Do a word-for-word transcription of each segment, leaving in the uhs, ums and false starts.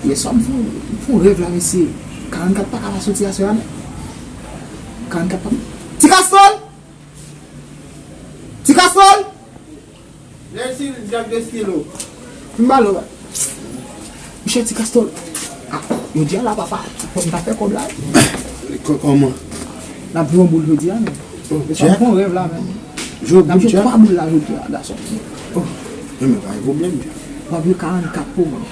Yèswa m fè yon, m fè yon rèv la, mesye. Karannkat pa ka pa soti aswè a, non. Karannkat pa. Ti Kastòl! Ti Kastòl! Mèsi, Jack Destino. M ba l. Monchè, Ti Kastòl. Ah, jodi a la, papa, fòk m ta fè kòb la. Kò-, kòman? N ap jwe yon boul jodi a, men. Oh, Jack. Bon rèv la, men. Jwe boul, Jack. N ap jwe twa boul la jodi a, gason. Oh, men pa gen pwoblèm, Jack. W ap jwe karannkat pou mwen.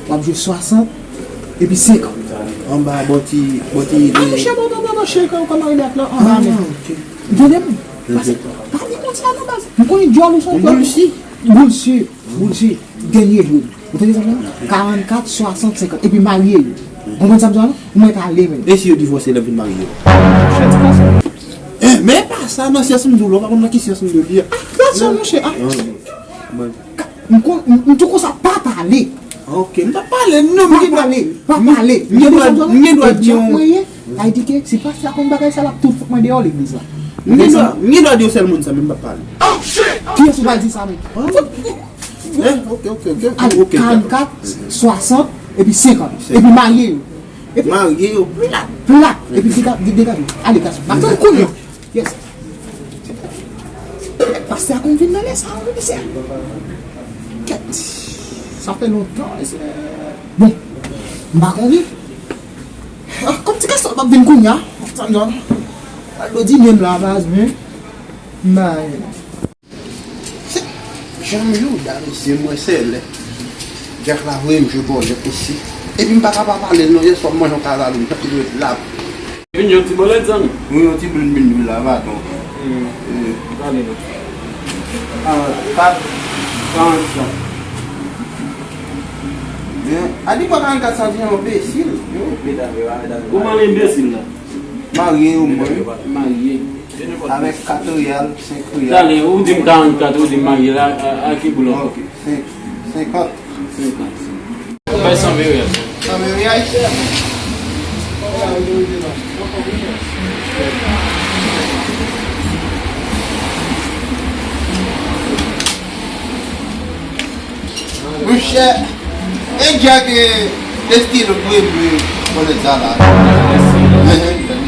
W ap jwe swasant epi senkant. Anba, bon ti, bon ti. Ah, monchè, bon, bon, bon, monchè, kòman, kòman rele ak la? Anba, men. Ah, ok. Tande m. Pase, pa di konsa non, baz. M konnen dyòl ou se yon dyòl. Boul si. Boul si. Boul si. Dènye jwe. Ou tande sa m di la? Karannkat, swasant, senkant. Epi marye yo. Ou konprann sa m di la non? Ou mèt ale, men. E si yo divòse lè yo fin marye yo? Chè ti gason. Eh, men pa sa nan syans m di w la, ou pa konn nan ki syans m di w li a. Ah, gason, monchè, ah. Non, non. Bon. M kon, m, m tou konsa pa pale. Ok, m pa pale, non, m gen dwa, pa pale, pa pale. M gen dwa, m gen dwa di yon. Sa vle di ke si pastè a konn bagay sa, l ap tout fout mwen deyò legliz la. M gen dwa, m gen dwa di yon sèl moun sa, men m pa pale. Kiyès ou pral di sa, men? Eh, ok, ok, ok, ok, ok. Karannkat, swasant, epi senkant. Epi marye yo. Epi marye yo plat. Plat. Epi dega-, de-, degaje. Ale, gason. M ap tann kounye a. Yes. Pastè a konn vin nan lè sa, wi, mesye. Kèt. Sa fè lontan, mesye. Bon, m pa konnen. Ah, kòm ti gason p ap vin kounye a. Sa m di w. Al do di menm la, baz, men. M ba. Se jan m jwe w la, mesye, mwen se lè Jack la voye m jwe bòlèt osi. Epi m pa ka pa pale l non, yèswa m manje yon kalalou, m t ap jwe la. Vin yon ti bòlèt, zanmi. Wi, yon ti bòlèt vin jwe la, va atann. Hmm. Eh. Gade non. Karannkat, karannkat. Men, a di pa karannkat sa di yon enbesil. Yo, medam yo, medam yo. Kòman l enbesil la? Marye yo, mwen. Marye. Avèk kat reyal, senk reyal. Talè, ou di m karannkat, ou di m marye la, a, a ki boul ankò? Ok, senk, senkant. Senkant. Bay san ven reyal. San ven reyal? Monchè, e Jack, e, Destino dwe vle bòlèt sa la. Destino. Ehe, Destino.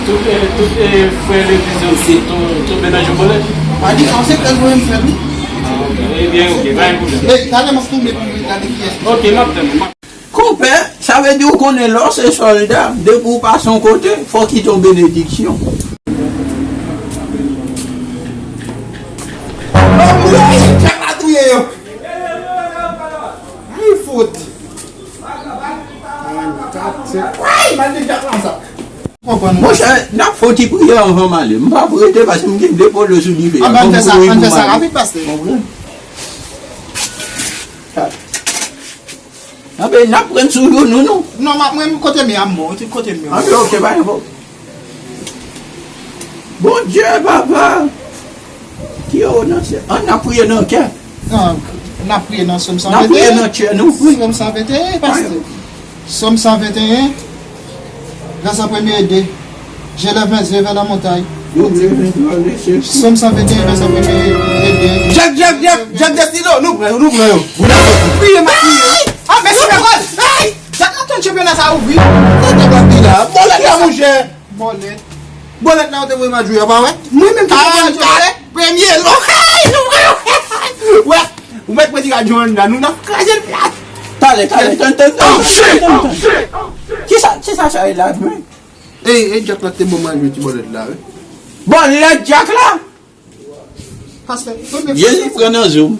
Tout, eh, tout, eh, frè legliz yo se tou, tou mennaj yo bòlèt? Pa di sa, se frè mwen menm frè m. Ah, ok. Ebyen, ok, pa gen pwoblèm. E, talè m ap tounen pou m gade kiyès ki. Ok, m ap tann ou, m ap Konpè, sa vle di ou konnen lè w se sòlda, depi w pase yon kote, fò w kite yon benediksyon. Anmwey, Jack la touye yo. Ay, fout. Ay, mal de Jack la sa. Monchè, n ap fè yon ti priyè anvan m ale. M p ap rete paske m gen de polo sou dife a. Ann fè sa, ann fè sa rapid, pastè. Anben, n ap pran sou youn, nou, nou. Non, m ap, mwen, kote m ye a, m bon. Kote m ye a, m bon. Anben, ok, pa gen pwoblèm. Bondye, papa, ki o nan syèl. Ann, n ap priye nan kè. Non, n ap priye nan Sòm san venteyen. N ap priye nan kè, nou. Sòm san venteyen, pastè. Sòm san venteyen. Vèsè premye e de. Je lève mes yeux vers la montagne. Sòm san venteyen, vèsè premye e de. Jack, Jack, Jack, Jack Destino, nou pran yo, nou pran yo. Priye, m ap priye. Ah, mèsi, mèsi. Jack ap tann chanpyona sa ouvri. Sa te pran pi la. Bòlèt la, monchè. Bòlèt. Bòlèt la, ou te voye m al jwe, pa wè? Mwen menm ki te voye m al jwe bòlèt. Premye lo. Hey, nou pran yo. Wè, ou mèt mwen ti radyo anndan, nou n ap kraze l plat. Talè, talè, tann, tann, tann. Oh, shit! Oh, shit! Kisa, kisa sa ye la, men? Ey, ey, Jack la te ban m al jwe ti bòlèt la, wi. Bòlèt Jack la? Pastè, premye fwa. Jezi pran nan zo m.